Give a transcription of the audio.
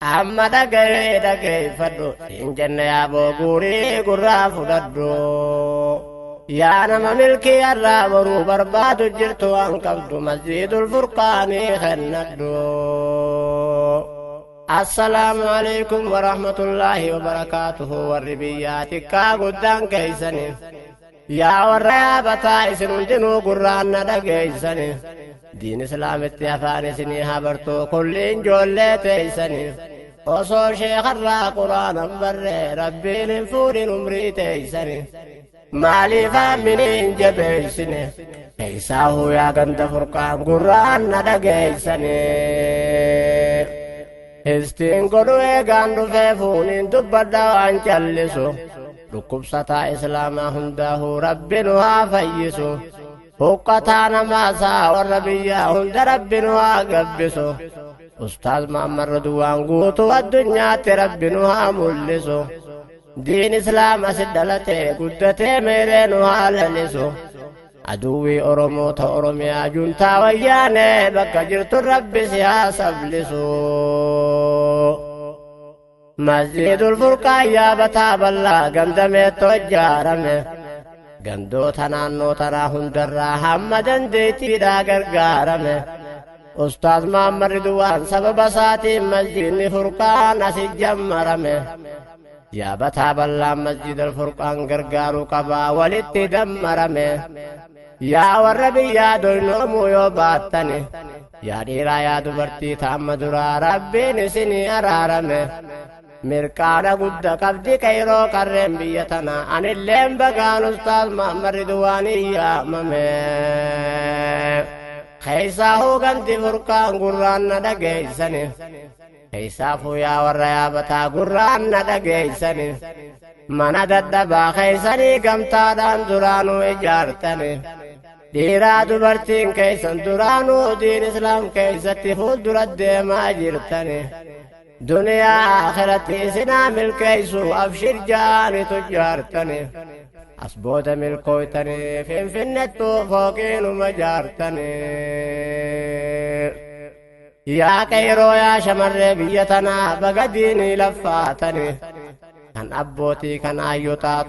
Amma dhaga'ee dhageeffadhu hin jenne yaaboo guurii gurraa fudhadhu. Yaa nama milkii irraa boruu barbaadu jirtu waan qabdu Masjidul Furqaanii kennadhu. Assalaamu alaikum warahmatullaahi wabarakaatuhu warri biyyaa xiqqaa guddaan keeysani. Yaa warra yaabataa isin hundinuu gurraan na dhageeysani. Diin islaamitti afaan isinii habartuu kulliin ijoollee teeysani. Osoo sheekarraa quraanan barree rabbiin hin fuudhin umrii teeysani. Maaliif aaminiin jabeeysine? Keessaahuu yaa ganda Furqaan gurraan na dhageeysani. Histiin godhu eegaan dhufee fuuniin dubbadha waan callisu. Dhukkubsataa islaamaa hundaahuu rabbi nu haa fayyisu. Huqqataa namaasaa warra biyyaa hunda rabbi nu haa gabbisu. Ustaaz Muhammad Ridwaan guutuu addunyaatti rabbi nu haa mul'isu. Diin islaam asi dhalatee guddatee meeree nu haa lalisu. Aduwwii Oromoota Oromiyaa juntaa wayyaanee bakka jirtu rabbi si haa sablisu. Masjidul Furqaan yaabataa bal'aa gandameettoo ijaarame. Gandoota naannoo taraa hundarraa hamma dandeettiidhaa gargaarame. Ustaaz Muhammad Ridwaan sababa isaatiin masjidni Furqaan asi jammarame. Yaabataa bal'aan Masjidal Furqaan gargaaruu qabaa walitti dammarame. Yaa warra biyyaa doynoomuu yoo baattani. Yaa dhiiraa yaa dubartii taamma duraa rabbiin isinii araarame. Mirqaana gudda qabdi qeyroo qarreen biyya tana anilleen bagaan Ustaaz Muhammad Ridwaanii yaamame. Keessaahuu ganti Furqaan gurraan na dhageessani. Keessaafuu yaa warra yaabataa gurraan na dhageessani. Mana dadhabaa keessanii gamtaadhaan duraanuu ijaartani. Dhiiraa dubartiin keessan duraanuu diin islaam keessatti fuuldura deemaa jirtani. Duniyaa akhiratti isinaa milkeessu abshir jaanitu jaartani. As booda milkooytanii finfinnettuu fooqiinuma jaartani. Yaa qeyroo yaa shamarree biyya tanaa baga diinii laffaatani. Kan abbootii kan ayyotaa